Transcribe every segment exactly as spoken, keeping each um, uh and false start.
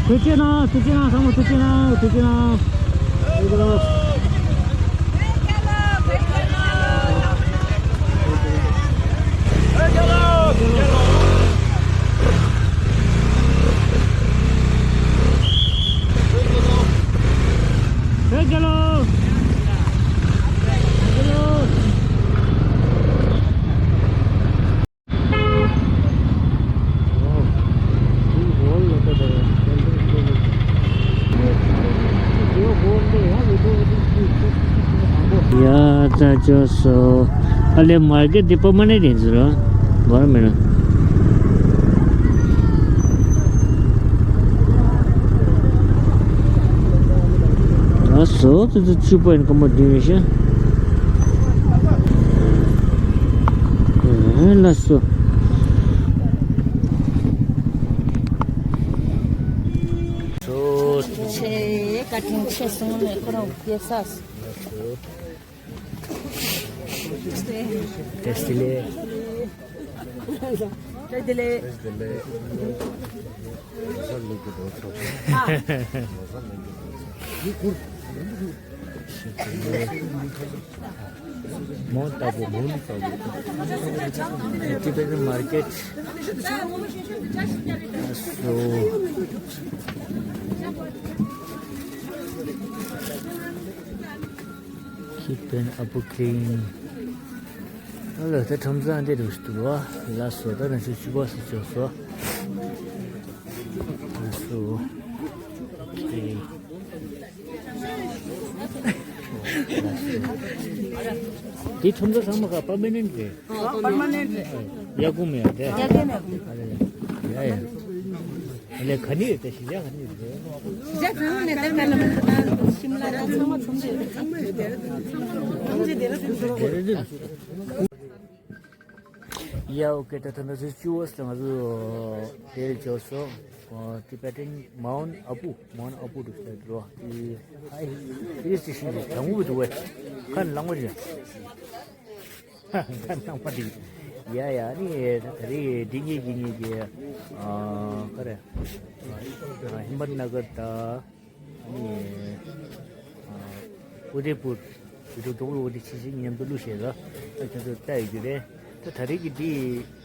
ཐུགས་རྗེ་གནང་། ཐུགས་རྗེ་གནང་། ཚང་མ་ཐུགས་རྗེ་གནང་། ཐུགས་རྗེ་གནང་། བོད་རྒྱལ་ལོ། ཡ་ཙ་ཅོ་སོ། ཨ་ལེ་མར་ཀེ་ཊི་འདི་པར་མ་ནེན་ཊི་ཡིན་ཟེར་རོ། བར་མེད་ན། ཨ་སོ་དེ་ཚོ་བཅུ་པ་ཡིན། སྐར་མ་བདུན་རེད་ཤག་ཨེ་ལ་སོ། སོ། ཆེ་བཀའ་དྲིན་ཆེ་སོང་ནས་ཁོ་རང་སྐྱེ་ས། བཀྲ་ཤིས་བདེ་ལེགས། བཀྲ་ཤིས་བདེ་ལེགས། བཀྲ་ཤིས་བདེ་ལེགས། ལོ་གསར་ལོ་རྒྱུ་འགྲོ་ཆོག་ལོ་གསར་ལོ་རྒྱུ་འགྲོ་ཆོག་མོན་ལྟ་བུ། མོན་ལྟ་བུ། Tibetan market. So, keep an apple clean. ཨ་ལ་ད་ཁྲོམ་ཚང་འདི་རུ་འདུག་བ། ལགས་སོ། ད་ནང་ཆུ་ཆུ་བ་སུ་ཆོག་སོ། ལགས་སོ། ཨོ་ཁེ། འདི་ཁྲོམ་ཚང་ཚང་མ་ག་པར་མ་ནེན་ཊི་རེད། ཨོ་པར་མ་ནེན་ཊི་རེད། ཡ་གུ་མེ་ཡ་དེ། ཡ་གུ་མེ། ཨ་ལེ། ཡ་ཡ། ཨ་ལེ་ག་ནི་རེད་དེ། གཞི་བྱ་ག་ནི་རེད། གཞི་བྱ་གང་ནས་དེ་ག་ནས་ཤིམ་ལ་དང་ཚང་མ་ཁྲོམ་ཆེ་རེད། ཁྲོམ་ཆེ་དེ་རེད། དེ་རེད། ཡ་ཨོ་ཁེ། ད་ད་ད་ཚོ་ཅུ་བོ་སི་ང་ཚོ་དེར་འབྱོར་སོང་། ཨ་ཊི་བེ་ཊན་མའོན་ཨ་པུ། མའོན་ཨ་པུ་འདུག་ཟེར་འགྲོ། ཨི་ཨི་སི་ཤིང་གི་གྲང་མོ་འདུག་བས། ཁ་ནང་མ་རེད། ཁ་ནང་མ་རེད། ཡ་ཡ། ནི་ད་རེས་འདི་ངེད་ཀྱི་ངེད་ཀྱི་ཨ་ག་རེ། ཨ་ཧི་མ་ཏ་ན་གར་དང་། ཨ་ནི་ཨ་ཨུ་དེ་པུར་བི་ཌི་ཡོ་འདུག་འོ་དེ་ཕྱི་ཕྱི་མཉམ་དུ་བླུགས་བཞག་ལ། ད་ཁྱོད་ཚོ་ལྟ་ཡོད་ཀྱི་རེད། ད་ད་རེས་ཀྱི་འདི་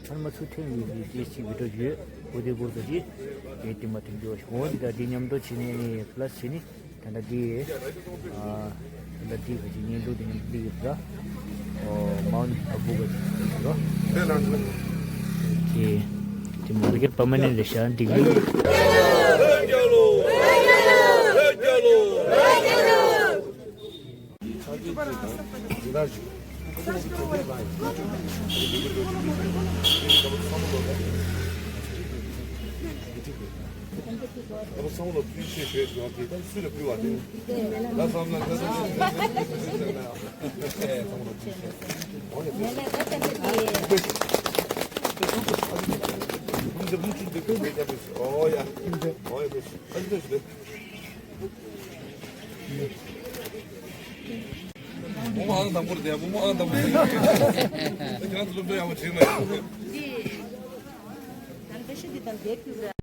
ཚང་མ་ཚུར་ཐོན་ཡོད་ཀྱི་འདི་ཅིག་བི་ཌི་ཡོ་ཡོད། ཨུ་དེ་པུར་ག་ཅིག་དེ་དེ་མ་ཐོན་རྒྱུ་བ་ཞིག་འོ་འདི་ད་འདི་མཉམ་དུ་བྱས་ནས་ཨ་ནི་པ་ལ་སི་བྱས་ནས་ད་ད་འདི་ཨ་ད་འདི་ག་ཅིག་བརྙན་ཐུང་དེ་མཉམ་དུ་བླུགས་ཡོད་ད། ཨོ་མའོན་ཨ་པུ་ག་ཅིག་རོ། དེ་དེ་མ་གི་པར་མ་ནེན་ཊི་རེད་ཤག་འདི་གི།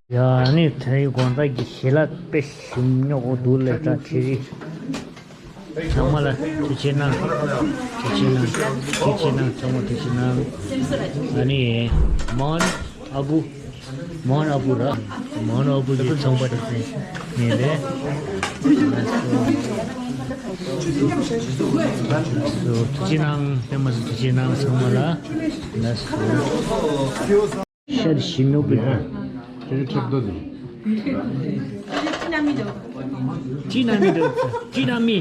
ཡ་ནི་དེ་རིང་དགོང་དག་གི་ཞལ་ལག་དཔེ་ཞིམ་ཉོག་འདུག་ལེ། ད་དེ་རིང་ཚང་མ་ལ་ཐུགས་རྗེ་གནང་། ཐུགས་རྗེ་གནང་། ཐུགས་རྗེ་གནང་། ཚང་མ་ཐུགས་རྗེ་གནང་། ཨ་ནི་མོན་ཨ་བུ། མོན་ཨ་བུ་ར། མོན་ཨ་བུ་གི་ཚོང་པ་དེ་ཚོ་ངེས་རེད། ཐུགས་རྗེ་གནང་། དཔེ་མ་སྲིད་ཐུགས་རྗེ་གནང་། ཚང་མ་ལ་ལགས་སོ། ཤར་ཞི་ནུ་པི་ཧ། དེ་ཁྲབ་རྡོ་དེ། ཅི་ན་མི་འདུག་ཅི་ན་མི།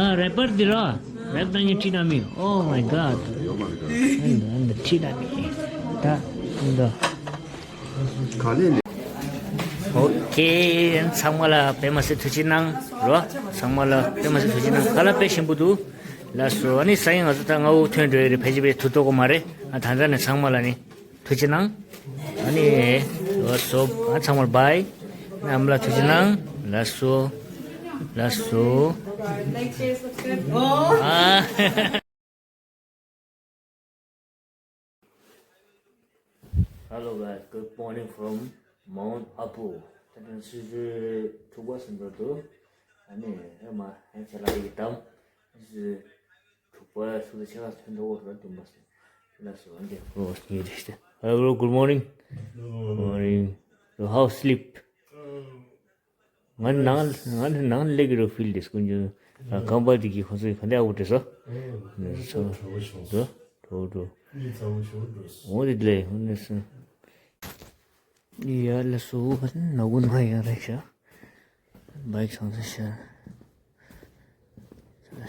ཨ་རེ་པར་འདི་ར། རེ་པར་ནི་ཅི་ན་མི། Oh my God. ཨ་འདི་ཅི་ན་མི། ད་འདི། ག་ལེ་ལེ། ཨོ་ཁེ། ཚང་མ་ལ་དཔེ་མ་སྲིད་ཐུགས་རྗེ་གནང་རོ། ཚང་མ་ལ་དཔེ་མ་སྲིད་ཐུགས་རྗེ་གནང་། ཁ་ལག་དཔེ་ཞིམ་པོ་འདུག་ལགས་སོ། ཨ་ནི་སང་ཉིན་ང་ཚོ་ད་སྔ་པོ་ཐོན་འགྲོ་ཡི་རེད། ཕལ་ཆེར་ཕལ་ཆེར་ཐུག་ཐུབ་ཀྱི་མ་རེད། ཨ་ད་ལྟ་ནས་ཚང་མ་ལ་ནི་ཐུགས་རྗེ་གནང་། ཨ་ནི་ལགས་སོ། ཨ་ཚང་མར་བྷའི། ཨ་མ་ལ་ཐུགས་རྗེ་གནང་། ལགས་སོ། ལགས་སོ། ཨ། Hello guys, good morning from མའོན་ཨ་པུ། ད་ཐེངས་ཆུ་ཚོད་དྲུག་པ་ཟིན་འགྲོ་འདུག་ཨ་ནི་ཧེ་མ་ཧེ་ཆ་ལག་ཡིག་དམ། ཆུ་ཚོད་དྲུག་པ་ཆུ་ཚོད་ཕྱེད་ཀ་ཐོན་འགྲོ་གི་རེད་འདུག་མ་སོང་། ལགས་སོ། འདི་ཨོ་ཡིན་རེད། Hello, good morning. Good morning. So, how sleep? ང་ནང་ང་ནང་ལེགས་རོ་ཕིལ་ཏེ་སྐུ་མགྲོན། ཨ། ཁང་པ་འདི་གི་ཁོང་ཚོ་ག་འདྲ་ཨ་བུ་དྲེ་སོ། ཨོ་ནི་སོ་དྲོ་དྲོ་དྲོ་དྲོ། ཨོ་དེ་ལས་ཨོ་ནི་སོ། ཡ་ལ་སོ་ནག་གུ་ནང་ཡང་རེད་ཤག་བའིག་ཚང་ཚང་ཤག་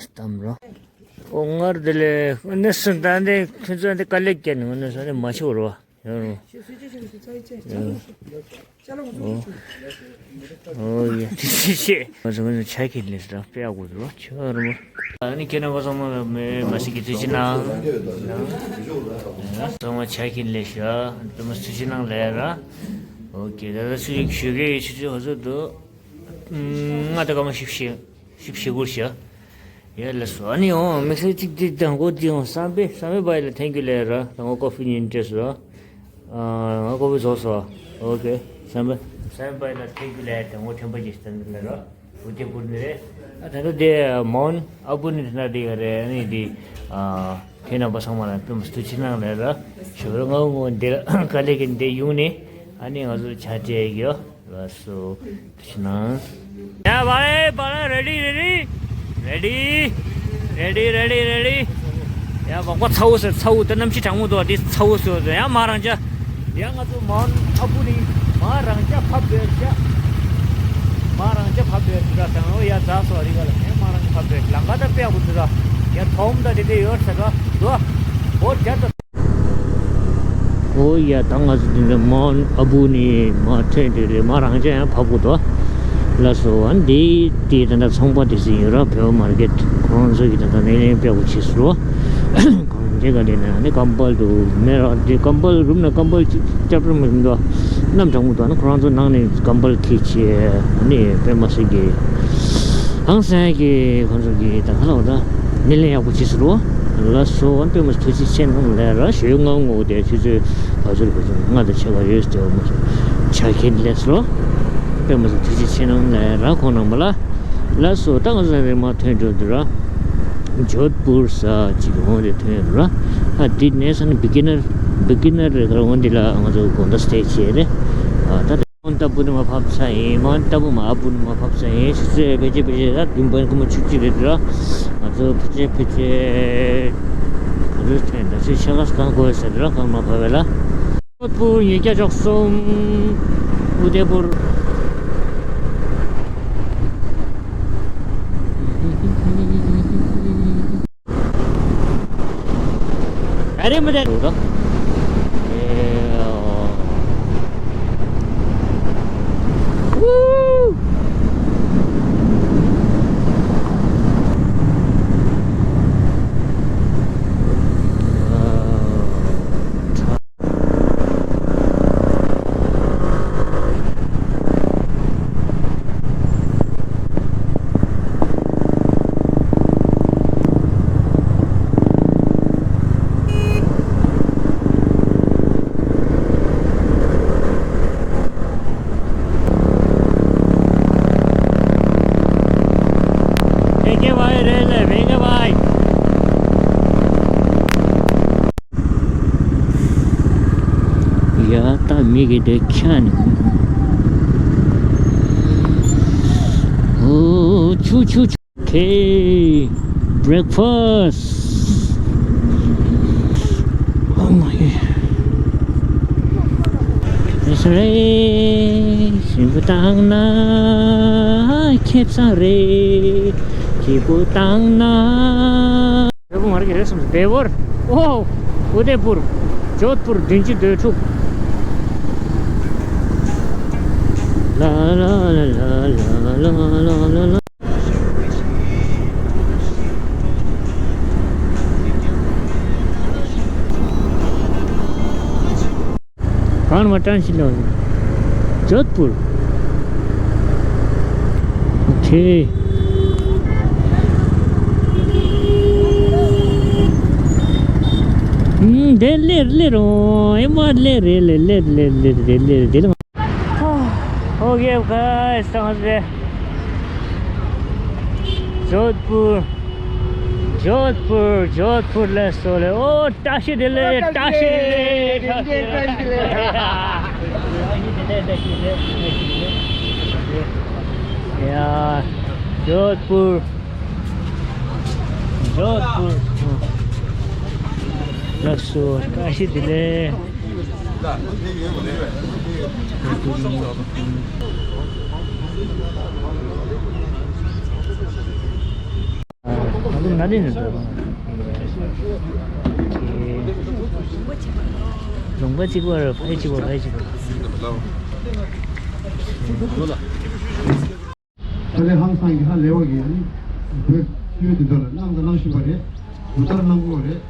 སྟམ་རོ། ཨོ་ངར་དེ་ལས་ཨོ་ནི་སོ། ད་འདི་ཁྱོད་ཚོ་འདི་དཀའ་ལས་བརྒྱབ་ནས་ཨོ་ནི་སོ་འདི་མ་ཆོག་རོ། ཡོང་རོ། ཨོ་ཡ། ཅི་ཞིག་ང་ཚོ་ང་ཚོ་ཆ་ཁྱེར་ལས་ཟེར་དཔེ་ཡག་པོ་འདུག་ཆོག་རེད་མོ། ཨ་ནི་ཁྱེད་རྣམ་པ་ཚང་མ་མེ་མ་སི་གི་ཐུགས་རྗེ་གནང་། ཚང་མ་ཆ་ཁྱེར་ལས་ཤག་དཔེ་མ་ཐུགས་རྗེ་གནང་ལས་ར། ཨོ་ཀེ། ད་ལྟ་ཚུལ་ཞིག་ཞུ་གི་ཡོད། ཆུ་ཚོད་ཧ་ཚོད་འདུག་ང་ད་སྐར་མ་བཞི་བཅུ་ཞེ་བཞི་བཅུ་ཞེ་དགུ་ཤག་ཡ་ལ་སོ། ཨ་ནི་འོ་དམིགས་བསལ་གཅིག་དེ་དང་པོ་དེ་འོ་བསམ་པའི་བསམ་པའི་བའི་ལ་ཐེང་ཀྱུ་ལས་ར། ད་ངོ་ཀོ་ཧྥི་ཉིན་སྤྲད་སོ། ཨ། ང་ཀོ་ཧྥི་བཟོ་སོ། ཨོ་ཀེ། བསམ་པའི་བསམ་པའི་བའི་ལ་ཐེང་ཀྱུ་ལས། ད་ངོ་ཐེམ་པ་ཅིག་སྟན་ལས་ར། བུ་དེ་བུར་ནི་རེད། ཨ། ད་ལྟ་དེ་མའོན་ཨ་པུ་ནི་དེ་ན་དེ་ག་རེད། ཨ་ནི་དེ། ཨ། ཁྱེད་རྣམ་པ་ཚང་མ་ལ་དཔེ་མ་ཐུགས་རྗེ་གནང་ལས་ར། ཞོ་ར་ང་ངོ་འདི་ལ་དཀའ་ལས་ཀྱི་འདི་ཡོང་ནི། ཨ་ནི་ང་ཚོ་ཆ་དེ་ཡོད། ལགས་སོ། ཐུགས་རྗེ་གནང་། ཡ་བ་ལེ་བ་ལེ། རེ་ཌི་རེ་ཌི། རེ་ཌི། རེ་ཌི་རེ་ཌི་རེ་ཌི། ཡ་བག་པ་ཚ་བོ་ཟེར་ཚ་བོ་དེ་གནམ་གཤིས་གྲང་མོ་འདུག་དེ་ཚ་བོ་ཟེར་ཡ། མ་རང་ཅག་ཡ་ང་ཚོ་མའོན་ཨ་པུ་ནི་མ་རང་ཅག་ཕབ་ཡོད་ཅག་མ་རང་ཅག་ཕབ་ཡོད་ཅག་དང་ཨོ་ཡ་ཛ་སོ་རི་ག་ལ་ཡ་མ་རང་ཅག་ཕབ་ཡོད། ལམ་ཁ་ད་དཔེ་ཡག་པོ་འདུག་ད་ཡ་ཐོམ་ད་དེ་དེ་ཡོད་ས་ག་འདུག་ཨོ་རྒྱ་ད། ཨོ་ཡ། ད་ང་ཚོ་འདི་འདྲ་མའོན་ཨ་པུ་ནས་མར་ཐོན་དུས་རེད། མ་རང་ཅག་ཡང་བབས་དགོས་དོ། ལགས་སོ། ཨ་འདི་དེ་ད་ལྟ་ཚོང་པ་དེ་ཚོ་ཡོད་ར། བོད་མར་ཀེཊ་ཁོང་ཚོ་གི་ད་ལྟ་སྣེ་ལེན་དཔེ་ཡག་པོ་བྱས་སོ། གང་ཅི་ག་དེ་ན་ནི་ཀམ་པལ་འདུག་མེད་ར། དེ་ཀམ་པལ་རུམ་ན་ཀམ་པལ་ཅིག་རྒྱབ་རུམ་མི་འདུག་གནམ་གྲང་མོ་འདུག་ཨ་ནི་ཁོ་རང་ཚོ་ནང་ནས་ཀམ་པལ་འཁྱེར་བྱས། ཨ་ནི་དཔེ་མ་སྲིད་ཀྱི་ཧང་སང་གི་ཁོང་ཚོ་གི་ད་ག་ལ་བ་ད་སྣེ་ལེན་ཡག་པོ་བྱས་སོ། ལགས་སོ། ཨ་ནི་དཔེ་མ་སྲིད་ཐུགས་རྗེ་ཆེ་གནང་ལས་ར། ཞོ་ལྔ་ངོ་དེ་ཆུ་ཚོད་ག་ཚོད་རེད། ཁོ་ཚོ་ལྔ་དང་ཕྱེད་ཀ་ཡོད་ཟེར་བ་མ་སོང་། ཆ་ཁྱེར་ལས་སོ། དཔེ་མ་སྲིད་ཐུགས་རྗེ་ཆེ་གནང་ལས་ར། ཁོང་རྣམ་པ་ལ། ལགས་སོ། ད་ང་ཚོ་རེ་མ་ཐོན་འགྲོ་འདུག་ར། ཇོད་པུར་ས་ཅིག་འོང་རེ་ཐོན་ཡོད་ར། ཨ་འདི་གནས་ས་ནི་བི་གི་ནར་བི་གི་ནར་རེད་ག་འོང་འདི་ལ་ང་ཚོ་དགོང་དག་སྟེ་བྱས་རེད། ཨ་ད་མོན་ཏ་པུ་ནི་མ་ཕབ་ས་ཡིན། མོན་ཏ་པུ་མ་ཨ་པུ་ནི་མ་ཕབ་ས་ཡིན། ཆུ་ཚོད་ཕལ་ཆེར་ཕལ་ཆེར་ད་བདུན་པ་ཡིན། སྐར་མ་བཅུ་གཅིག་རེད་འདུག་ར། ང་ཚོ་ཕལ་ཆེར་ཕལ་ཆེར་ག་ཚོད་ཐོན། ད་ཆུ་ཚོད་ཕྱེད་ཀ་གང་འགོར་ཟེར་ར། གང་མ་ཕབ་པ་ལ། ཇོད་པུར་ཉིས་བརྒྱ་བཅུ་གསུམ། ཨུ་དེ་པུར། ཨ་རེ་མ་དེ་རུ་དོ། ཨེ་ཨོ། ཨུ། ཕེ་ཁེ་བྷའི་རེད་ལེ། ཕེ་ཁེ་བྷའི། ཡ་ད་མི་གི་དེ་ཁྱ་ནི། ཨོ་ཆུ་ཆུ་ཆུ། ཁེ། བྷི་རེག་ཕ་སི། ཨོ་མའི་གོ་ཌ། ཨེ་སི་རེད། ཞིམ་པོ་བཏང་ན་ཁེ་བཟང་རེད། སྐྱིད་པོ་བཏང་ན། བོད་པོ་མ་རེད་ཀྱི་རེད་བསམ་སོང་། བེ་བོར། ཨོ། ཨུ་དེ་པུར། ཇོད་པུར་བདུན་ཅུ་དོན་དྲུག་ལ་ལ་ལ། གང་མ་ཀྲན་ཤི་ལོ། ཇོད་པུར། ཨོ་ཁེ། ཨུམ། དེ་ལེར་ལེར་འོང་། ཨེ་མ་ལེར་རེད་ལེར་ལེར་ལེར་ལེར་ལེར་ལེར། Okay, guys, ཐང་རེད། ཇོད་པུར། ཇོད་པུར། ཇོད་པུར་ལ་སོ་ལེ། ཨོ། བཀྲ་ཤིས་བདེ་ལེགས། བཀྲ་ཤིས་བདེ་ལེགས། བཀྲ་ཤིས་བདེ་ལེགས། ཡ། ཇོད་པུར། ཇོད་པུར་ལ་སོ། བཀྲ་ཤིས་བདེ་ལེགས། ལུང་པ་གཅིག་པ་རེད། ཕ་ཡུལ་གཅིག་པ། ཕ་ཡུལ་གཅིག་པ། ད་ལས་ཧང་སང་གི་ཧ་ལས་པ་གི་ཨ་ནི་བོད་སྤྱི་པའི་བདུན་ཕྲག་ལ་གནང་དང་གནང་བཞིན་པ་རེད། མུ་མཐར་གནང་དགོས་པ་རེད།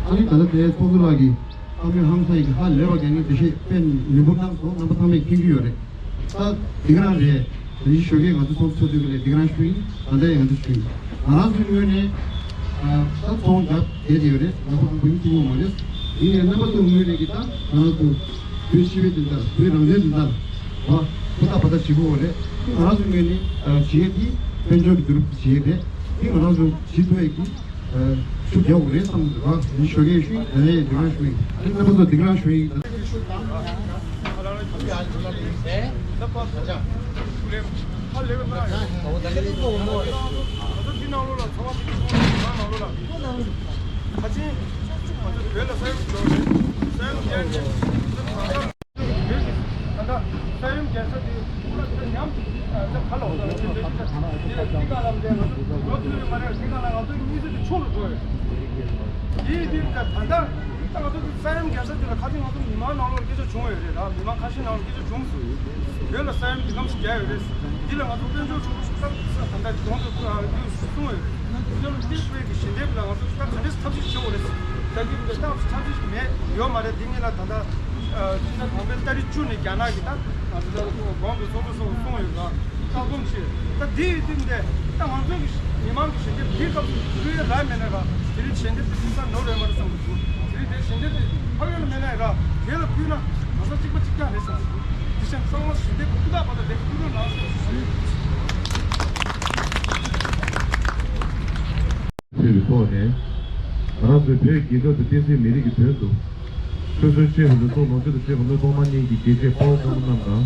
ཨ་ནི་ད་ལྟ་དེ་ཚོགས་གཙོ་ལགས་ཀྱིས་བཀའ་མོལ་ཧང་སང་གི་ཧ་ལས་པ་གི་ཨ་ནི་འགྲེལ་བཤད་དཔེ་ནུས་པོ་གནང་སོང་། རྣམ་པ་ཚང་མས་མཁྱེན་གྱི་ཡོད་རེད། ད་འདི་ག་རང་རེད། ད་ཡིན་ཞོགས་ཀས་ང་ཚོ་ཚོགས་གཙོ་ཚོགས་དུས་ལས་འདི་ག་རང་ཞུ་ཡིན། ད་ལྟ་ཡང་ང་ཚོ་ཞུ་ཡིན། ང་རང་ཚོའི་ངོས་ནས་ད་ཚོང་རྒྱབ་བསྡད་ཡོད་རེད། ང་ཚོ་ཨང་བུ་ཡིན་གཅིག་མོ་མ་རེད། ཡིན་ནའི་རྣམ་པ་ཚོའི་ངོས་ནས་ཀྱི་ད་ང་རང་ཚོ་བོད་སྤྱི་པའི་བདེན་མཐའ། བོད་རང་བཙན་བདེན་མཐའ་ལ་ཧུར་ཐག་འབད་ཐག་བྱེད་དགོས་པ་རེད། ང་རང་ཚོའི་ངོས་ནས་བྱེད་ཡས་དེ་དཔལ་འབྱོར་གྱི་བསྡུ་རུབ་བྱེད་ཡས་རེད། དེ་ང་རང་ཚོ་བྱེད་ཐུབ་ཡས་ཀྱི་ཤུགས་རྒྱག་དགོས་རེད་བསམ་འདུག་ག་ཡིན་ཞོགས་ཀས་ཞུ་ཡིན། ད་ཡས་འདི་ག་རང་ཞུ་ཡིན། རྣམ་པ་ཚོ་འདི་ག་རང་ཞུ་ཡིན། ད་ལྟ་ས་ཡོམ་རྒྱལ་ས་དེ་ཕུག་ལ་དེ་ཉམས་ཀྱི་ཁ་ལོག་ས་དེ་འདི་ག་ལ་འོ་ས་དེ་འདི་ག་ལ་འདི་ལོ་དུ་ཡོད་མ་རེད། དེ་ག་ལ་ང་ཚོ་གཉིས་ཚོ་དེ་ཕྱོགས་ལ་འགྲོ་ཡོད། དེའི་དེ་ད་ད་ལྟ་ད་ང་ཚོ་ས་ཡོམ་རྒྱལ་ས་དེ་ལ་ཁ་སང་ང་ཚོ་མི་མང་ནང་ལོགས་སྐད་ཆ་བྱུང་ཡོད་རེད། ད་མི་མང་ཁ་ཤས་ནང་ལོགས་སྐད་ཆ་བྱུང་སོང་། བོད་ལ་ས་ཡོམ་འདི་གམ་ཞིག་རྒྱག་ཡོད་རེད། འདི་ལ་ང་ཚོ་དཔལ་འབྱོར་ཚོགས་པ་ཞིག་ད་ད་ལྟ་གོང་དུ་གསུངས་ཡོད་རེད། དཔལ་འབྱོར་ལ་དེ་བོད་ཀྱི་ཞི་བདེ་ལ་ང་ཚོ་ད་ག་འདྲས་ཐབས་ཤེས་བྱེད་དགོས་རེད། ད་འདི་འདི་ད་ཐབས་ཤེས་མེད་ཡོད་མ་རེད། འདི་ངེད་ལ་ད་ལྟ་ཨ་ཅི་ད་གོང་དཔེ་ཏ་རིག་བཅུ་ནས་རྒྱ་ནག་གི་ད་ང་ཚོ་ད་གོང་དུ་ཚོགས་གཙོ་སོགས་གསུངས་ཡོད་ལ། ལྟ་སྒོམ་ཆེ། ད་འདི་ཡོད་དུས་འདི་ད་ང་ཚོ་གི་མི་མང་གི་ཞི་བདེ་འདི་སྐབས་སུ་ཕུལ་ཡ་རག་མེད་ན་ར། དེ་རིང་ཞི་བདེ་དེ་ཕུལ་ས་ནོར་རེད་མ་རེད་བསམ་གི་འདུག་དེ་རིང་དེ་ཞི་བདེ་དེ་ཕབ་ཡོད་ན་མེད་ན་ར། དེ་ལ་ཕུལ་ན་ང་ཚོ་གཅིག་པ་གཅིག་རྐྱང་རེད་བསམ་གི་འདུག་དེ་བཞིན་གཙང་མ་ཞི་བདེ་ཧུར་ཐག་པ་དང་དེ་ཕུལ་རོགས་གནང་ཞུ། ཐོས་པའི་ཐོག་ནས། ང་རང་ཚོའི་བོད་རྒྱལ་ཁབ་དང་བསྟན་སྲིད་མི་རིགས་ཀྱི་དོན་དུ། སོ་སོའི་ཆེད་དུ་ལུས་སྲོག་ལོངས་སྤྱོད་དང་བཅས་པ་བློས་གཏོང་གནང་མཁན་གྱི་རྒྱལ་གཅེས་དཔའ་བོ་དཔའ་མོ་རྣམས་དང་།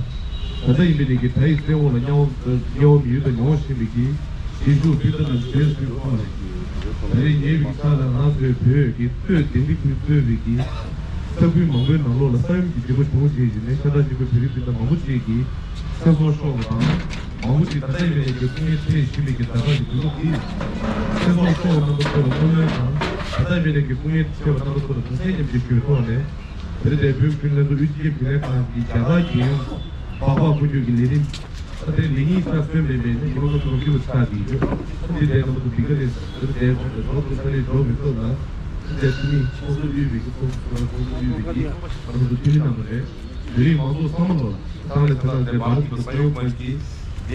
ད་ལྟ་ཡིན་པའི་ནས་ཀྱི་དགྲ་ཡི་བཙན་འོག་ལ་དམྱལ་བ་དམྱལ་བ་མི་ཡུལ་དུ་མྱོང་བཞིན་པའི་གི་སྐྱེ་ཤུགས་སྤུས་ཚད་དང་འབྲེལ་ཚུལ་ཐོག་ནས། ད་རེས་ཉེ་བའི་ཆར་ལ་ང་ཚོའི་བོད་ཀྱི་སྟོད་ལྡིང་རི་ཁུལ་གཙོས་པའི་གི་ས་ཁུལ་མང་པོའི་ནང་ལོགས་ལ་ས་ཡོམ་གྱི་རྒྱུ་མ་བྱུང་རྗེས་ཀྱི་ནས་ཤ་སྟག་གཅིག་པུ་བོད་རིགས་སྤུན་ཟླ་མང་པོ་ཅིག་གིས་ཚེ་སྲོག་ཤོར་བ་དང་། མང་པོ་ཞིག་ད་ལྟའི་མི་རིགས་ཀྱི་སྐུ་ངལ་འཕྲད་བཞིན་པའི་གི་ཟླ་ཕྲག་གི་དུས་སྐབས་འདིར། ཚེ་སྲོག་ཤོར་བ་རྣམ་པ་ཚོ་ལ་བསྔོ་སྨོན་དང་། ད་ལྟའི་མི་རིགས་ཀྱི་སྐུ་ངལ་འཕྲད་པ་རྣམ་པ་ཚོ་ལ་གདུང་སེམས་མཉམ་སྐྱེད་ཞུ་བའི་ཐོག་ནས། དེ་རིང་འདིར་བོད་ཁྱིམ་ལྷན་ཚོགས་དབུས་སྤྱི་ཁྱབ་རྒྱུན་ལས་ཁང་གི་རྒྱ་གར་རྒྱལ་ཡོངས་སྦག་སྦག་ཀུན་སྤྱོད་ཀྱི་ལས་རིམ། ད་ལྟའི་ལས་ཉིན་ཆ་སོན་པའི་མེད་ནས་ཉི་མ་ལྔ་བཅུ་ལོ་བཅུ་ལ་ཆགས་ཀྱི་ཡོད། དེ་འདྲའི་རྣམ་པ་ཚོ་འདི་ག་ལས་དེ་རིང་འདིར་འགྲོ་དང་ས་ལས་འགྲོ་མི་ཐུབ་ལ། དེ་འདྲའི་འཐུས་མི་ཚོགས་གཙོ་དབུས་པའི་གི་ཚོགས་གཙོ་ཚོགས་གཙོ་དབུས་པའི་གི་རྣམ་པ་ཚོ་འཐུས་མི་རྣམ་པ་རེད། བོད་རིགས་མང་ཚོགས་ཚང་མ་ལོ་ལ་ཚང་ལས་ཚ་ལ་ལས་མང་གི་ས་ཡོམ་མང་གི་ལས་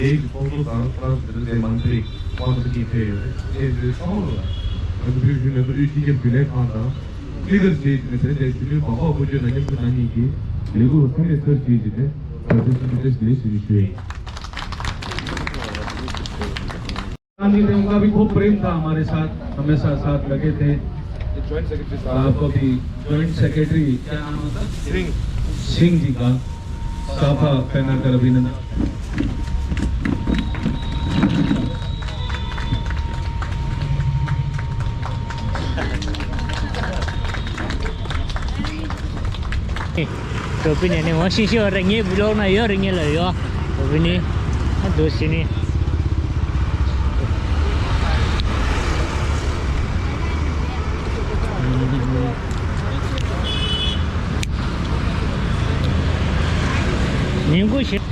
ཀྱི་ཚོགས་གཙོ་དང་ཚང་ལས་ཚ་ལས་མང་པོས་དབང་དུ་བསྡུས་ཕེབས་ཡོད་རེད། དེ་ཚོ་ཚང་མ་ལོ་ལ་ང་ཚོ་བོད་གཞོན་ནུ་ཚོགས་དབུས་སྤྱི་ཁྱབ་རྒྱུན་ལས་ཁང་དང་སྤི་ཀར་བཅས་ཀྱི་ནས་དེ་འདྲའི་གཞོན་ནུའི་འབག་འབག་ཀུན་སྤྱོད་ནང་མཉམ་ཞུགས་གནང་མཁན་གྱི་ལས་འགུལ་བ་ཚང་མས་ཚར་བཅད་ཀྱི་ནས་བར་དུ་སྲིད་ཇུས་བཀྲ་ཤིས་བདེ་ལེགས་ཞུ་རྒྱུ་ཞུ་ཡིན། ཀ་ནི་དེ་ཀ་བི་ཁོ་प्रेम था हमारे साथ, हमेशा साथ लगे थे। आपको भी ज्वाइंट सेक्रेटरी, क्या नाम था? सिंह। सिंह जी का साफा पहनाकर अभिनंदन। ཀྲོ་པི་ནས་ནི་ཝང་ཤིང་ཤིང་བ་རེ་ངའི་བི་ལོག་ན་ཡོད་རེ་ངའི་ལ་ཡོད། ཀྲོ་པི་ནི་ཨ་འདུག་ཟེར་ནི། ཉིན་གུང་ཞིག་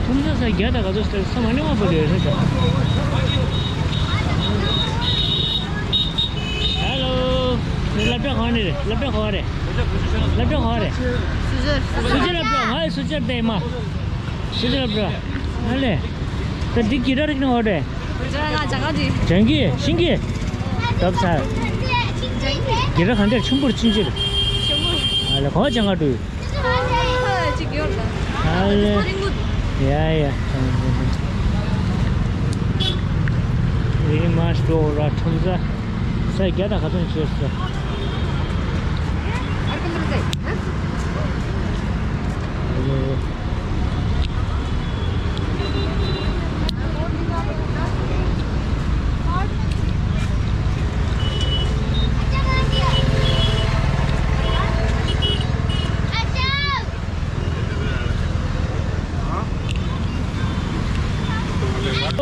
ཐུམ་ས་ས་རྒྱ་དང་ག་ཚོད་ས་མ་ནི་མ་པོ་ལས་ས་ཆ། ཧེ་ལོ། སློབ་གྲྭ་གང་ནས་རེད། སློབ་གྲྭ་གང་རེད། སློབ་གྲྭ་གང་རེད། སུ་ཇི་སློབ་གྲྭ། ང་ཡི་སུ་ཇི་སློབ་གྲྭ་ཡིན་མ། སུ་ཇི་སློབ་གྲྭ། ཨ་ལེ། ད་འདི་གི་ར་རིག་ནི་ཧོ་རེད། ཇ་ང་ཇ་ག་འདི། ཇང་གི་ཤིང་གི། ཏབ་ཚ། གི་ར་གང་དེར་ཆུན་པོར་ཆུན་ཆེར། ཆུན་པོ། ཨ་ལེ་གོ་ཇང་ག་འདུག་ཨ་ལེ། ཡ་ཡ། རི་མ་སྤྲོ་ར་ཁྲོམ་ས། ས་རྒྱ་དང་ཁ་ཚོན་ཆེ་སོ།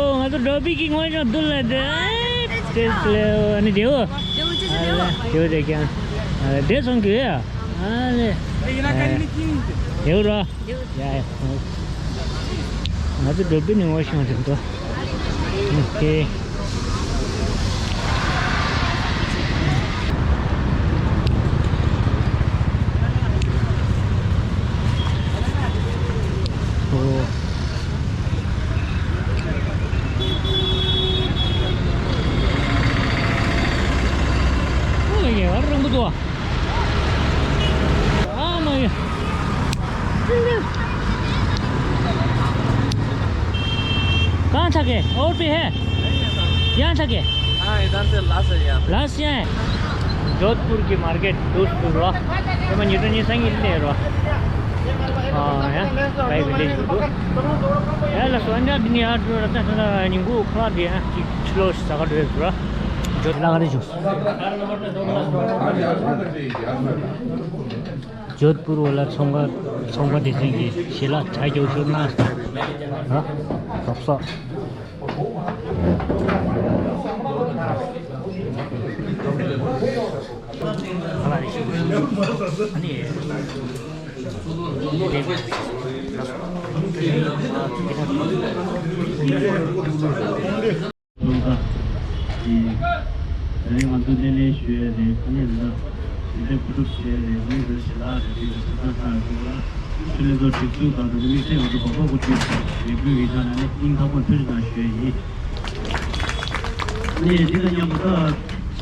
ཨོ། ང་ཚོ་འགྲོ་བི་གི་ངོས་ཀྱང་བསྡུར་ལ་དེ། ཨེ། ཏེ་ལེ། ཨ་ནི་དེའོ། དེའོ་དེ་ཀྱང་། དེ་སོང་གི་ཡ། ཨ་ལེ། དེའོ་ར། ཡ་ཡ། ང་ཚོ་འགྲོ་བི་ནི་ངོས་ཤང་རེད་དོ། ཨོ་ཁེ། ཨོ། ཨོ་ཡ། ཨ་རང་གི་དོ། ཨ་མ་ཡ། कहाँ था के? और भी है? यहाँ था के? हाँ, इधर से लास्ट है यहाँ पे। लास्ट यहाँ है। जोधपुर की मार्केट दूसरा। ये मैं न्यूटन ये संग इतने रो। हाँ, या। भाई विलेज को। या ला सोनिया दुनिया जो रहता है ना, निंगू खा दिया। चलो, सगा ड्रेस रो। जो लगा दे जूस। ཇོད་པུར་བ་ལ་ཚོང་པ་ཚོང་པ་དེ་ཚོ་གི་ཞལ་ལག་ཆ་རྒྱུ་ཤོར་ན། ཨ། རོགས་སོ། ལུང་པ་དེ་རིང་ང་ཚོ་སྣེ་ལེན་ཞུ་ཡས་རེད། ཨ་ནི་འདི་འདྲ་ཞིབ་ཕྲ་བཀོད་སྒྲུབ་བྱས་རེད། ཨ་ནི་འདི་ཞལ་ལག་རེད། འདི་ཞིབ་ཕྲ་ཚང་རེད། ཚོགས་ལ་ཆུ་ལེན་ཚོགས་སྒྲིག་འཛུགས་དང་དེ་ཚོ་དམིགས་བསལ་ང་ཚོ་འབབ་འཁོག་བཀོད་སྒྲིག་ལས་འགུལ་ཡིན་ཙང་ནས་སྙིང་ཐག་པ་ནས་ཐུགས་རྗེ་གནང་ཞུ་ཡས་ཡིན། ཨ་ནི་འདི་དང་མཉམ་དུ་ད་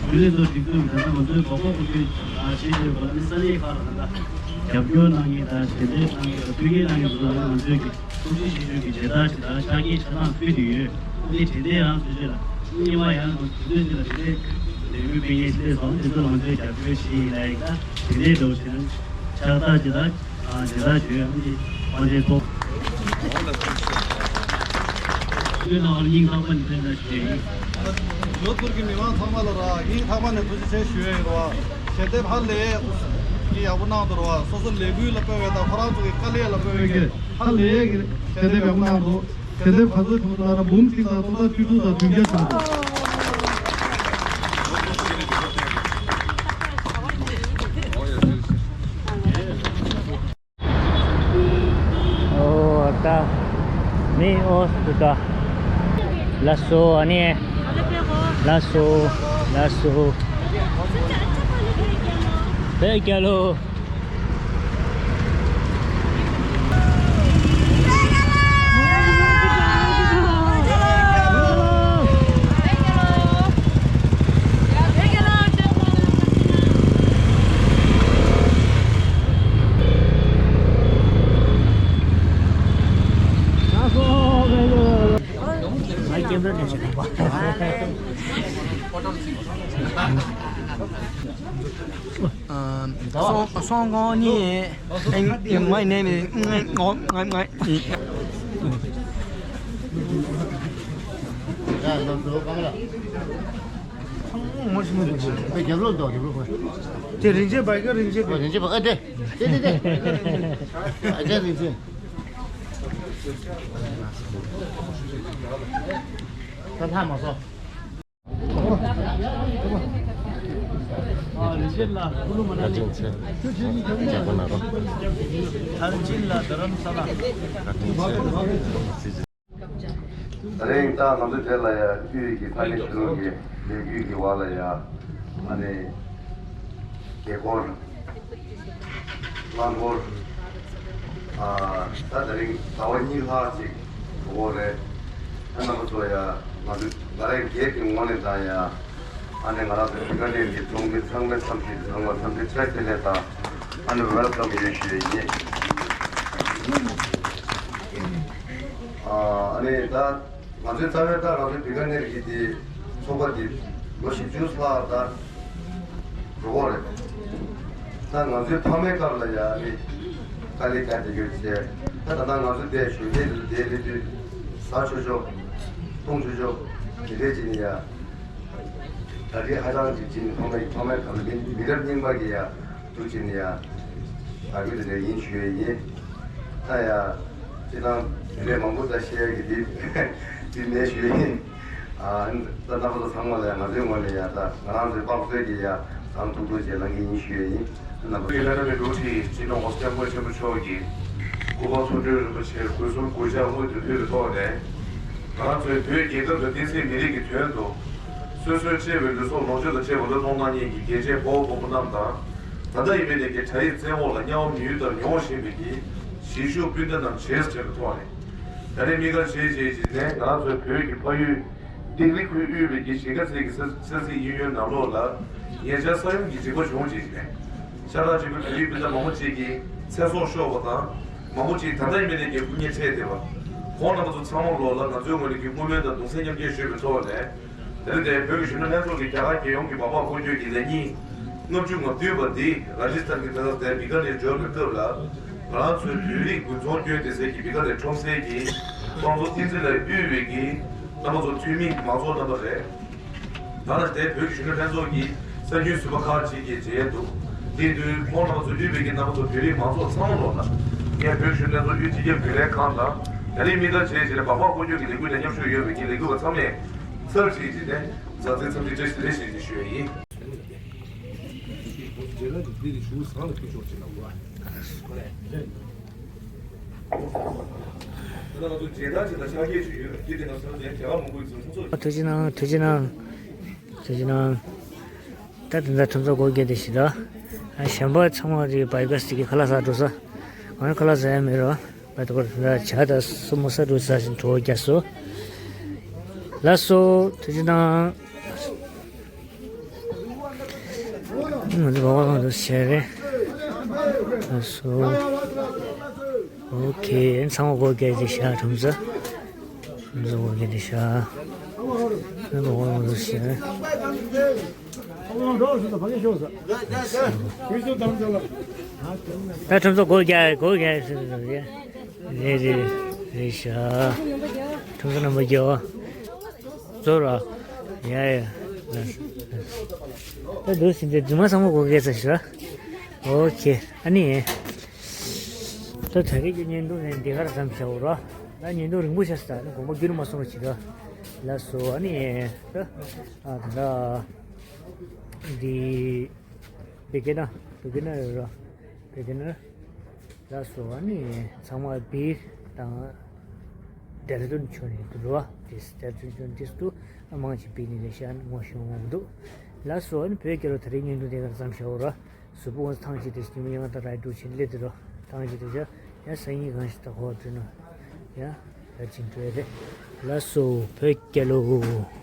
ཆུ་ལེན་ཚོགས་སྒྲིག་འཛུགས་ཀྱི་ད་ལྟ་ང་ཚོའི་འབབ་འཁོག་བཀོད་སྒྲིག་བྱེད་བཞིན་པ་ནི་ས་གནས་ཁག་ལ་ད་ལྟ་རྒྱབ་སྐྱོར་གནང་མཁན་དང་རྗེས་འདེད་གནང་མཁན་དང་མཐུན་རྐྱེན་གནང་མཁན་ཚོ་ལ་ང་ཚོས་ཀྱི། ཚོགས་སྡེ་ཞིབ་དཔྱོད་ཀྱི་མཇལ་དར་ཅིག་དང་ཕྱག་འཁྱེར་ཆ་ཚང་ཕུལ་དུ་ཡོད། འདི་དྲན་རྟེན་རང་སོ་སོ་ལ་སྔོན་མ་ཡང་དུས་ཚོད་ཅིག་ལ་དྲན་རྟེན་ལས་འགུལ་སྤེལ་མཁན་ཞིག་སླེབས་སོང་། དེ་ཚོ་ལ་ང་ཚོས་རྒྱབ་སྐྱོར་ཞུ་ཡིན་ལབ་ཡིན། ད་དྲན་རྟེན་འདྲ་བོ་བྱས་ན་ཕྱག་རྟགས་ཅིག་དང་མཇལ་དར་ཅིག་ཡོད། འདི་དབང་ཆེན་ཚོགས་སྡེ་ནང་ལ་སྙིང་ཐག་པ་ནས་ཐུགས་རྗེ་ཆེ་ཞུ་ཡིན། ཇོ་དྷ་པུར་གྱི་མི་མང་ཚང་མ་ལ་ར་སྙིང་ཐག་པ་ནས་ཐུགས་རྗེ་ཆེ་ཞུ་ཡ་ཡིན་ར་བ། ཞལ་འདེབས་ཧ་ལས་ཀྱི་ཡག་པོ་གནང་འདུག་ར་བ། སོ་སོ་ལས་འགུལ་ལ་སྤེལ་བའི་དང་ཁོ་རང་ཚོ་གི་དཀའ་ལས་ལ་སྤེལ་བའི་གི་ཧ་ལས་ཀྱི་ཞལ་འདེབས་ཡག་པོ་གནང་འདུག་ཞལ་འདེབས་ག་ཚོད་བྱུང་ན་ར་འབུམ་གཅིག་དང་སྟོང་ཕྲག་བཅུ་དྲུག་དང་བདུན་བརྒྱ་བྱུང་འདུག་ཨོ་ད་མི་ཨོ་སུ་ད། ལགས་སོ། ཨ་ནི་ལགས་སོ། ལགས་སོ། བོད་རྒྱལ་ལོ། སོང་སོང་གོང་ནི། My name is། ངོ་ཤེས་མི་འདུག་ཅེས། པའི་རྒྱབ་ལོགས་འདུག་རྒྱབ་ལོགས་ཁོ། དེ་རིན་ཆེན་བ་གི་རིན་ཆེན། རིན་ཆེན་བ། ཨ་དེ་དེ་དེ་དེ། ཨ་ཅག་རིན་ཆེན། ད་ལྷག་མ་སོང་། ཨ་རིན་ཆེན་ལགས་ཀུ་ལུ་མ་ན་ལི། ཐར་ཅིན་ལགས་རྡ་རམ་ས་ལ། ད་རིང་ད་ང་ཚོ་དེ་ལ་ཡ་དབུས་ཀྱི་ས་གནས་ཆོས་ལུགས་ཀྱི་ལས་འགུལ་གྱི་བར་ལ་ཡ་ཨ་ནི་རྒྱལ་འཁོར་གླང་འཁོར་ཨ་ད་དེ་རིང་ཟླ་བ་གཉིས་ལྷག་ཅིག་འགྲོ་གི་རེད། ཨ་རྣམ་པ་ཚོ་ཡ་ང་ཚོ་ང་རང་སྒེར་གྱི་ངོས་ནས་དང་ཡ། ཨ་ནི་ང་རང་ཚོ་ཌི་ཀ་ཌེན་གྱི་ཚོགས་མི་ཚང་མའི་འཚམས་ཞུས་ཚང་མ་འཚམས་འདྲི་བཀྲ་ཤིས་བདེ་ལེགས་དང་ཨ་ནི་ཝེལ་ཀམ་ཡོད་ཞུ་ཡས་ཡིན། ཨ་ནི་ད་ང་ཚོའི་རྩ་བའི་ད་ང་ཚོའི་བི་ཀ་ནེར་གྱི་དེ་ཚོགས་པ་དེ་ལོ་བཞི་བཅུ་ལྷག་ད་འགྲོ་གི་རེད། ད་ང་ཚོའི་ཕ་མའི་སྐབས་ལ་ཡ་ནི་དཀའ་ལས་བརྒྱབ་བསྡད་ཡོད་ཅེས། ད་ད་ལྟ་ང་ཚོ་དེ་གཞོན་སྐྱེས་དེ་ཚོ་དེ་སླེབས་དུས་ཟ་ཆོག་ཆོག་འཐུང་ཆོག་ཆོག་དེ་འདྲས་བྱས་ནས་ཡ། ད་རེས་ཧ་ཅང་ཅིག་ཅིག་ནི་ཕ་མ་ཡི་ཕ་མའི་ཁ་ལ་མི་མི་རབས་རྙིང་པ་གི་ཡ་འདུག་ཅིག་ནི་ཡ། ད་གི་དེ་འདྲ་ཡིན་ཞུ་ཡས་ཡིན། ད་ཡ། ཅི་དང་དེ་འདྲའི་མང་པོ་ད་བཤད་ཡ་གི་དེ་དེ་མེད་ཞུ་ཡས་ཡིན། ཨ་ད་རྣམ་པ་ཚོ་ཚང་མ་ལ་ཡ་ང་ཚོའི་ངོས་ནས་ཡ་ད་ང་རང་ཚོའི་དཔག་ཚོད་ཀྱི་ཡ་གང་ཐུབ་ཐུབ་ཅིག་གནང་གི་ཡིན་ཞུ་ཡས་ཡིན། རྣམ་པ་ཚོའི་བླ་ན་མེད་པའི་དྲུག་ཁྲི་སྤྱི་ནོར་༸གོང་ས་༸སྐྱབས་མགོན་ཆེན་པོ་མཆོག་གི་སྐུ་པར་ཚོགས་དྲུང་རིན་པོ་ཆེ་སྐུ་གསུམ་གུས་ཕྱག་དངོས་སུ་ཕུལ་བའི་ཐོག་ནས། ང་རང་ཚོའི་བོད་རྒྱལ་ཁབ་དང་བསྟན་སྲིད་མི་རིགས་ཀྱི་དོན་དུ། སོ་སོའི་གཅེས་པའི་ལུས་སྲོག་ལོངས་སྤྱོད་དང་བཅས་པ་བློས་གཏོང་གནང་མཁན་གྱི་རྒྱལ་གཅེས་ཕོ་བོ་སྤོ་བོ་རྣམས་དང་། ད་ལྟ་ཡིན་པའི་ནས་ཀྱི་དགྲ་ཡི་བཙན་འོག་ལ་དམྱལ་བ་མི་ཡུལ་ལྟར་མྱོང་བཞིན་པའི་གི་གཞིས་བཞུགས་སྤུན་ཟླ་རྣམས་བྱས་ཟེར་བའི་ཐོག་ནས། ད་རེས་དམིགས་བཀར་བྱས་བྱས་བྱས་ནས་ང་རང་ཚོའི་བོད་ཀྱི་ཕ་ཡུལ་ལྡི་ལི་ཁུལ་དབུས་པའི་གི་གཞིས་ཀ་རྩེ་གི་ས་ས་ཚིགས་གཡས་གཡོན་ནང་ལོགས་ལ་ཉེ་ཆར་ས་ཡོམ་གྱི་འཇིགས་པ་བྱུང་རྗེས་ནས། ཤ་ཁྲག་གཅིག་པའི་བོད་རིགས་སྤུན་ཟླ་མང་པོ་ཅིག་གིས་ཚེ་སྲོག་ཤོར་བ་དང་། མང་པོ་ཅིག་ད་ལྟ་ཡིན་པའི་ནས་ཀྱི་སྐུ་ངལ་འཕྲད་བསྡད་པ། ཁོང་རྣམ་པ་ཚོ་ཚང་མ་ལོག་ལ་ང་ཚོའི་ངོས་ནས་ཀྱི་བསྔོ་སྨོན་དང་གདུང་སེམས་མཉམ་སྐྱེད་ཞུ་བའི་ཐོག་ནས། དེ་རིང་འདིར་བོད་ཀྱི་གཞོན་ནུ་ལྷན་ཚོགས་ཀྱིས་རྒྱ་གར་རྒྱལ་ཡོངས་ཀྱི་འབབ་འཕར་སྐོར་སྐྱོད་ཀྱི་ལས་ཉིན་ལྔ་བཅུ་ང་བདུན་པ་འདི་ར་ཇི་སི་ཐན་གྱི་ད་ལྟ་དེར་བི་ཀ་ནེར་འབྱོར་བའི་སྐབས་ལ། ང་རང་ཚོའི་བོད་རིགས་དགུན་ཚོང་སྐྱོན་སྡེ་ཚན་གྱི་བི་ཀ་ནེར་ཁྲོམ་སའི་གི་དམངས་གཙོ་བསྟན་འཛིན་ལ་དབུས་པའི་གི་རྣམ་པ་ཚོ་འཐུས་མི་མང་ཚོགས་རྣམ་པ་རེད། ད་ལྟ་དེ་བོད་ཀྱི་གཞོན་ནུ་ལྷན་ཚོགས་ཀྱི་གསར་འགྱུར་ཟུར་པ་ཁག་ཅིག་གིས་མཇལ་འདུག་དེ་དུས་ཁོང་རྣམ་པ་ཚོ་དབུས་པའི་གི་རྣམ་པ་ཚོ་བོད་རིགས་མང་ཚོགས་ཚང་མ་ལོག་ལ། ངས་བོད་གཞོན་ལྷན་ཚོགས་དབུས་སྤྱི་ཁྱབ་རྒྱུན་ལས་ཁང་དང་། ད་རེས་དམིགས་བཀར་བྱས་བྱས་ནས་འབབ་འཕར་སྐོར་སྐྱོད་ཀྱི་ལས་འགུལ་ནང་མཉམ་ཞུགས་ཡོད་པའི་གི་ལས་འགུལ་བ་ཚང་མས་ཚར་གཅིག་བྱས་ནས་མཛའ་བརྩེའི་འཚམས་འདྲི་བཀྲ་ཤིས་བདེ་ལེགས་ཞུ་ཡས་ཞུ་ཡས་ཡིན། ཐུགས་རྗེ་གནང་། ཐུགས་རྗེ་གནང་། ཐུགས་རྗེ་གནང་། ད་དེ་འདྲ་ཁྲོམ་ཚོགས་སྐོར་རྒྱག་དེ་ཞིག་ད། ཨ་གཞན་པ་ཚང་མ་རེད། བྷའི་ག་སི་གི་ཁ་ལག་ཟ་འགྲོ་ས། ང་ཁ་ལག་ཟ་ཡ་མེད་རོ། བྷའི་ག་སི་ཇ་དང་སོ་མོ་ས་འགྲོ་ས་ཞིག་གྲོགས་རྒྱག་སོ། ལགས་སོ། ཐུགས་རྗེ་གནང་། ང་ཚོ་བ་བ་ང་ཚོ་བྱས་རེད། ལགས་སོ། ཨོ་ཁེ། ཚང་མ་སྒོ་བརྒྱབ་བྱས་བཞག་ཁྲོམ་ས། ཁྲོམ་ས་སྒོ་བརྒྱབ་བྱས་བཞག་ང་ཚོ་བ་བ་ང་ཚོ་བྱས་རེད། ད་ཁྲོམ་ས་སྒོ་བརྒྱབ་སྒོ་བརྒྱབ་ཟེར་ཟེར་རེད། རེད་རེད་རེད་ཤག་ཁྲོམ་ས་རྣམ་པ་བརྒྱབ། ཟོ་ར། ཡ་ཡ། ད་འདུག་ཟིན་ཏེ་རྫུན་མ་ཚང་མ་སྒོ་བརྒྱབ་ཚར་ཤག་ཨོ་ཁེ། ཨ་ནི། ད་ད་རེས་ཀྱི་བརྙན་ཐུང་ནི་འདི་གར་མཚམས་བཞག་རོགས། ད་བརྙན་ཐུང་རིང་པོ་ཆགས་སོང་། ད་ནི་དགོངས་པ་བསྐྱུར་མ་སོང་བ་བྱེད་ད། ལགས་སོ། ཨ་ནི། ད་ཨ་ད་འདི་བི་ཀ་ནེར་བི་ཀ་ནེར་རོ། བི་ཀ་ནེར། ལགས་སོ། ཨ་ནི་ཚང་མ་བིར་དང་ཌེ་ར་ཌུན་ཕྱོགས་ནས་འདུག་རོ། དེ་ཌེ་ར་ཌུན་ཕྱོགས་འདི་སུ་མང་ཆེ་བིར་ནས་ལས་ཤ་ངོ་ཤེས་འོང་འདུག་ལགས་སོ། ཨ་ནི་བོད་རྒྱལ་ལོ་ད་རེས་བརྙན་ཐུང་དེ་གར་མཚམས་བཞག་རོགས། གཟུགས་པོ་ཐང་ཆད་དེ་ཉི་མ་ཡང་ད་ར་འགྲོ་ཆེན་སླེབས་དེ་རོ། ཐང་ཆད་དེ་ཤ་ཡང་སང་ཉིན་གང་ཞིག་ད་ཧོ་འགྲོ་ན་ཡ་ད་ཅིང་འགྲོ་ཡ་རེད། ལགས་སོ། བོད་རྒྱལ་ལོ།